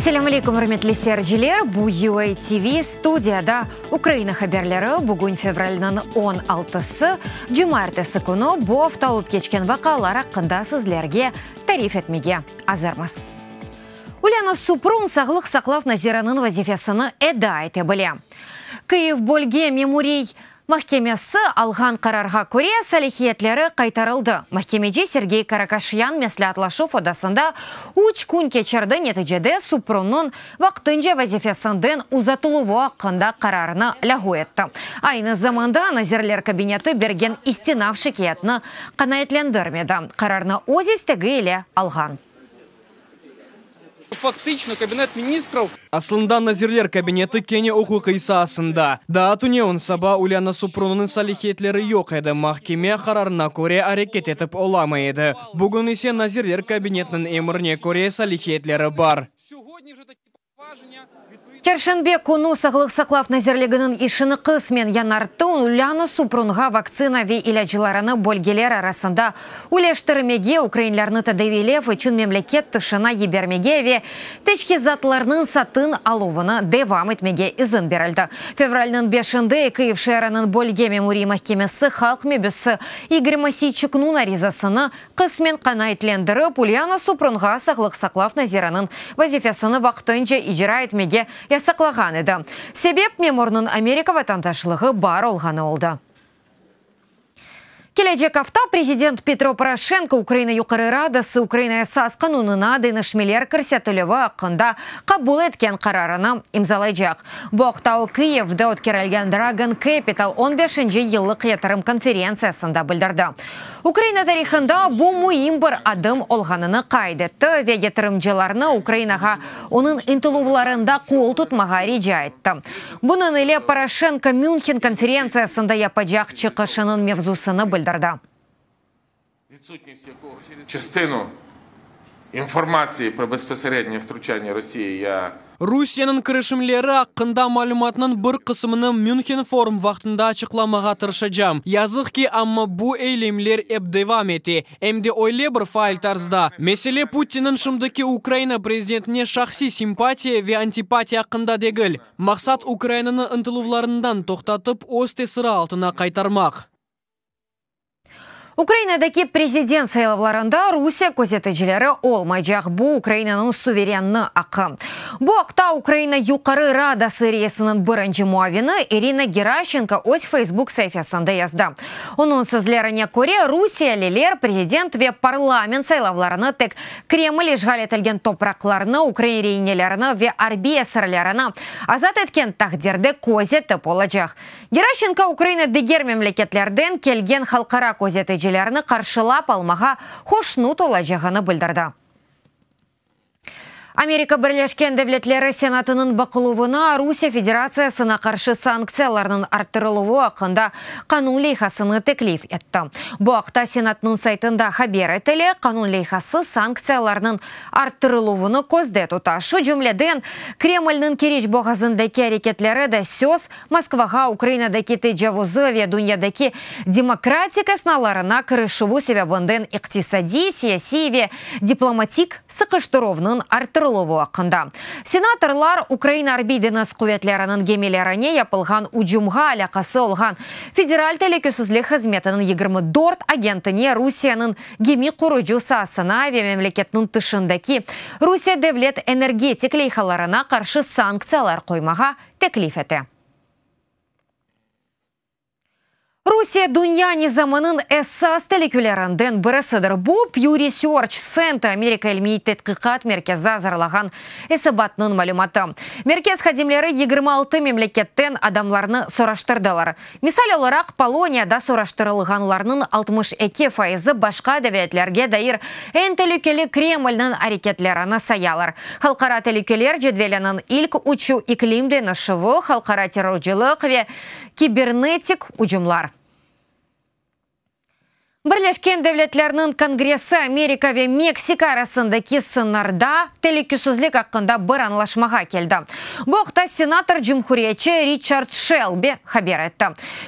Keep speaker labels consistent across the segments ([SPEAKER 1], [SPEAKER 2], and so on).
[SPEAKER 1] Selâm aleyküm, ürmetli seyirciler! Bu UA TV, studiyada Ukraina haberleri. Bugün fevralniñ 16-sı, cumaertesi künü. Bu afta olıp keçken vaqialar aqqında sizlerge tarif etmege azırmız. Ulyana Suprun sağlıq saqlav naziriniñ vazifesini eda ete bile. Kyiv bölge memuriy mahkemesi alğan qararğa köre, salâhiyetleri qaytarıldı. Mahkemeci Sergey Karakaşyan mesleatlaşuv odasında üç kün keçirdi, neticede Suprunnıñ vaqtınca vazifesinden uzatıluvı aqqında qararnı lâğu etti. Aynı zamanda Nazirler Kabineti bergen istinaf şikâyetini qanaatlendirmedi, qararnı öz istegi ile alğan.
[SPEAKER 2] Faktično, Kabinet ministrov.
[SPEAKER 3] Aslında Nazirler Kabineti kene uquqiy saasında. Daa tünevin saba Ulyana Suprunınıñ salâhiyetleri yoq edi, mahkeme qararına köre areket etip olamay edi. Bugün ise Nazirler Kabinetiniñ emrine köre salâhiyetleri bar.
[SPEAKER 1] Çarşenbe künü Sağlıq saqlav nazirliginiñ işini qısmen yañarttı, Ulyana Suprunğa vaktsina ve ilâclarını bölgeler arasında üleştirmege, ukrainlerni tedaviylev içün memleket tışına yibermege ve teçhizatlarnıñ satın aluvını devam etmege izin berildi. Fevralniñ beşinde Kyiv şeeriniñ bölge memuriy mahkemesi halq mebüsi İgor Mosiyçuknıñ arizasını qısmen qanaatlendirip, Ulyana Suprunğa sağlıq saqlav naziriniñ vazifesini vaqtınca icra etmege yasaqlağan edi. Sebep, memurnıñ Amerika vatandaşlığı bar olğanı oldı. Kelecek afta prezident Petro Poroşenko Ukraina Yuqarı Radası Ukraina Esas qanunına deñişmeler kirsetilüvi aqqında qabul etken qararını imzalaycaq. Bu aqta o Kiyevde ötkerilgen Dragon Capital on beşinci yıllıq yatırım konferentsiyasında bildirdi. Ukraina tarihında bu müim bir adım olğanını qayd etti ve yatırımcılarnı Ukrainağa onıñ ıntıluvlarında qol tutmağa rica etti. Bunıñ ile Poroşenko Münhen konferentsiyasında yapacaq çıqışınıñ mevzusını bildirdi.
[SPEAKER 4] Частину informatsiyi pro bezposerednye vtruçaniye Rossiyi ya.
[SPEAKER 3] Rusiyeniñ kirişimleri aqqında malümatnıñ bir qısımını Münhen forum vaqtında açıqlamağa tırışacam. Yazıq ki, amma bu eylemler ep devam ete, em de öyle bir faal tarzda. Mesele Putinniñ şimdiki Ukraina prezidentine şahsiy simpatiya ve antipatiya aqqında degil. Maqsat Ukrainanı ıntıluvlarından toqtatıp, öz tesiri altına qaytarmaq.
[SPEAKER 1] Ukrainadaki prezident saylavlarında Rusiye közeticileri olmaycaq. Bu, Ukrainanıñ suverenni aqqı. Bu aqta Ukraina Yuqarı Radası reisiniñ birinci muavini İrina Geraşenko öz Facebook saifesinde yazdı. Onıñ sözlerine köre, rusiyeliler prezident ve parlament saylavlarını tek Kreml işğal etilgen topraqlarnı, ukrain reinelerini ve arbiy esirlerini azat etken taqdirde közetip olacaq. Geraşenko Ukraina diger memleketlerden kelgen halqara közeticilerni qarşılap almağa hoşnut olacağını bildirdi. Amerika Birleşken Devletleri Senatınıñ baqıluvına Rusiye Federatsiyasına qarşı sanktsiyalarnıñ arttırıluvı aqqında qanun leyhasını teklif etti. Bu aqta Senatnıñ saytında haber etile. Qanun leyhası sanktsiyalarnıñ arttırıluvını közde tuta. Şu cümleden, Kremlniñ Keriç boğazındaki areketleri de söz Moskvağa Ukrainadaki tecavuzı ve dünyadaki demokratik esnalarına kirişüvi sebebinden iqtisadiy, siyasiy ve diplomatik sıqıştıruvnıñ arttırıluvı aqqında. Senatorlar Ukraina Arbiy-deñiz quvetleriniñ gemilerine yapılğan ücümğa alâqası olğan Federal telükesizlik hızmetiniñ 24 agentine Rusiyeniñ gemi qurucı saasına ve memleketniñ tışındaki Rusiye devlet energetik leyhalarına qarşı sanktsiyalar qoymağa teklif ete. Rusiye dünya nizamınıñ esas telükülerinden birisidir. Bu, Pew Research Center Amerika ilmiy tedqiqat merkezi azırlağan esabatnıñ malümatı. Merkez hadimleri 26 memleketten adamlarnı soraştırdılar. Misal olaraq, Poloniyada soraştırılğanlarnıñ 62 fayızı başqa devletlerge dair eñ telükeli Kremlniñ areketlerini sayalar. Halqara telükeler cedveliniñ ilk üçü, iklim deñişüvi, halqara terrorcılıq ve kibernetik ücümlar. Birleşken Devletlerniñ Kongressi Amerika ve Meksika arasındaki sıñırda telükesizlik aqqında bir añlaşmağa keldi. Bu aqta senator cumhuriyetçi Riçard Şelbi haber etti.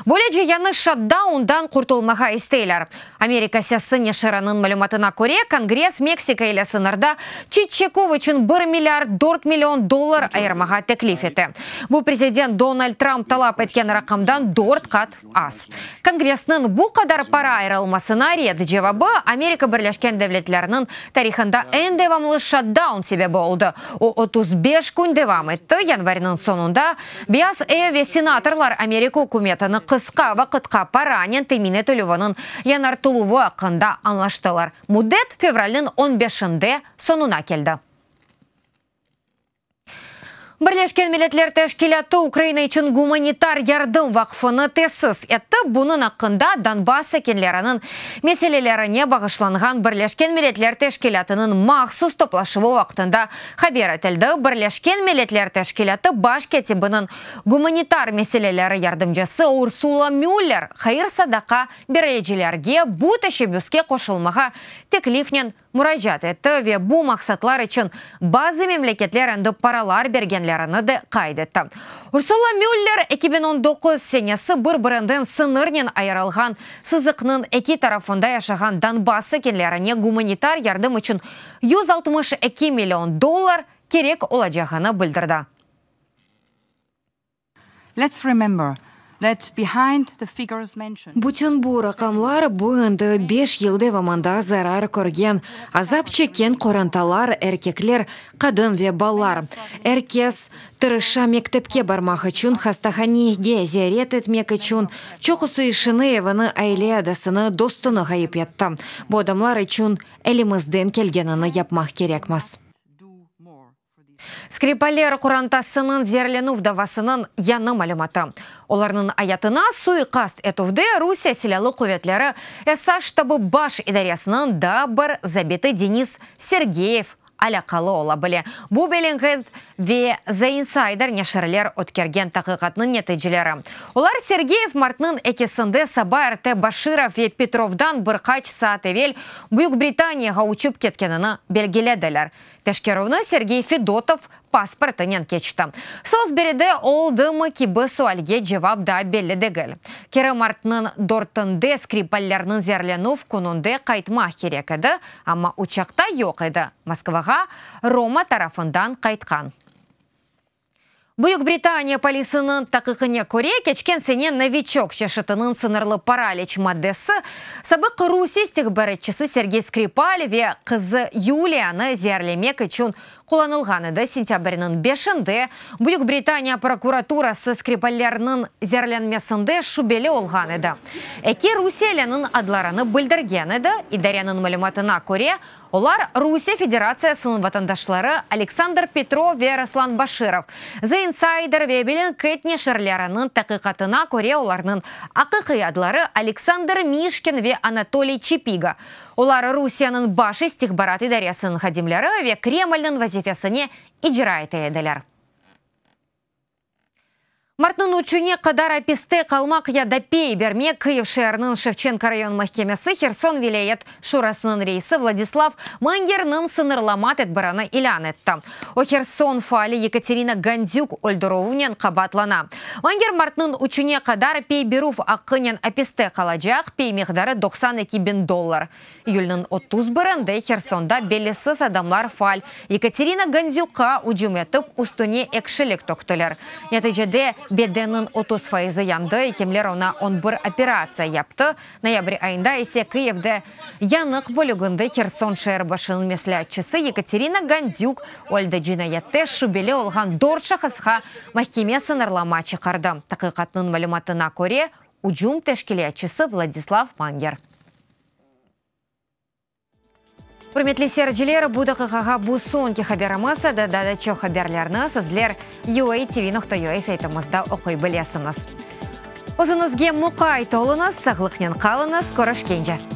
[SPEAKER 1] Böylece yañı şatdaundan qurtulmağa isteyler. Amerika sesi neşiriniñ malümatına köre, Kongress Meksika ile sıñırda çit çeküv içün bir milliard dört million dollar ayırmağa teklif ete. Bu, prezident Donald Trump talap etken raqamdan dört qat az. Kongressniñ bu qadar para ayırılmasına red cevabı Amerika Birleşken Devletleriniñ tarihında eñ devamlı şatdaun sebebi oldı, o 35 kün devam etti, yanvarniñ soñunda Beyaz Ev ve senatorlar Amerika ükümetini qısqa vaqıtqa paranen temin etilüviniñ yañartıluvı aqqında añlaştılar. Müddet fevralniñ on beşinde soñuna keldi. Birleşken Milletler Teşkilâtı Ukraina içün gumanitar yardım vaqfını tesis etti. Bunıñ aqqında Donbass sakinleriniñ meselelerine bağışlanğan Birleşken Milletler Teşkilâtınıñ mahsus toplaşuvı vaqtında haber etildi. Birleşken Milletler Teşkilâtı baş kâtibiniñ gumanitar meseleleri yardımcısı Ursula Müller hayır-sadaqa bericilerge bu teşebbüske qoşulmağa teklifnen muracaat etti ve bu maqsatlar içün bazı memleketler endi paralar bergenlerini de qayd etti. Ursula Müller, 2019 senesi bir-birinden sıñırnen ayırılğan sızıqnıñ eki tarafında yaşağan Donbass sakinlerine gumanitar yardım içün 162 million dollar kerek olacağını bildirdi.
[SPEAKER 5] Let's remember that behind the figures mentioned.
[SPEAKER 6] Bütün bu raqamlar, bu endi beş yıl devamında zarar körgen, azap çekken qorantalar, erkekler, qadın ve balalar. Er kes tırışa mektepke barmaq içün, hastahanege ziyaret etmek içün, çoqusı işini, evini, aile adasını, dostunı ğayıp etti. Bu adamlar içün elimizden kelgenini yapmaq kerekmiz.
[SPEAKER 1] Skripaller qorantasınıñ zeerlenüv davasınıñ yañı malümatı. Olarnıñ ayatına suiqast etüvde Rusiye Silâlı quvetleri Esas ştabı Baş idaresiniñ daa bir zabiti Denis Sergeyev alâqalı ola bile. Bu Bellingcat ve The Insider neşirler ötkergen taqiqatnıñ neticeleri. Olar Sergeyev martnıñ ekisinde saba erte Başirov ve Petrovdan bir qaç saat evel Büyük Britaniyağa uçıp ketkenini belgilediler. Teşkerüvni Sergey Fedotov pasportınen keçti. Salisburide oldımı kibi sualge cevap daa belli degil. Keri martnıñ dörtünde Skripallerniñ zeerlenüv kününde qaytmaq kerek edi, amma uçaqta yoq edi, Moskvağa Roma tarafından qaytqan. Büyük Britaniya polisiniñ taqiqine köre, keçken sene Noviçok çeşitiniñ sıñırlı paraliç maddesi sabıq Rusiye istihbaratçısı Sergey Skripal ve qızı Yuliyanı zeerlemek içün qullanılğan edi. Sentâbrniñ beşinde Büyük Britaniya prokuraturası Skripallerniñ zeerlenmesinde şübeli olğan edi. Eki rusiyeliniñ adlarını bildirgen edi. İdareniñ malümatına köre, Olar Rusiye Federatsiyasınıñ vatandaşları Aleksandr Petrov ve Ruslan Başirov. The Insider ve Bellingcat neşirleriniñ taqiqatına köre, olarnıñ aqiqiy adları Aleksandr Mişkin ve Anatoliy Çepiga. Olar Rusiyeniñ Baş istihbarat idaresiniñ hadimleri ve Kremlniñ vazifesini icra ete ediler. Martnıñ üçüne qadar apiste qalmaq ya da pey bermek Kıyiv şeeriniñ Şevçenko rayon mahkemesi Herson vilâyet şurasınıñ reisi Vladislav Mangerniñ sıñırlama tedbirini ilân etti. O, Herson faali Yekaterina Gandük öldürüvinen qabaatlana. Manger martnıñ üçüne qadar pey berüv aqqınen apiste qalacaq, pey miqdarı 92 biñ dollar. İyülniñ 31-nde Hersonda bellisiz adamlar faal Yekaterina Gandükqa ücüm etip, üstüne ekşilik töktüler. Neticede bedenniñ 30 faizi yandı, ekimler oña on bir operatsiya yaptı. Noyabr ayında ise Kıyivde yanıq bölüginde Herson şeer başınıñ mesleatçısı Yekaterina Gandük öldi. Cinayette şübeli olğan dört şahısqa mahkeme sıñırlama çıqardı. Taqiqatnıñ malümatına köre, ücüm teşkilâtçısı Vladislav Manger. Ürmetli seyirciler, bu daqiqağa bu soñki haberimiz edi. Daa da çoq haberlerni sizler uatv.ua saytımızda oquy bilesiñiz. Özüñizge muqayt oluñız, sağlıqnen qalıñız, körüşkence!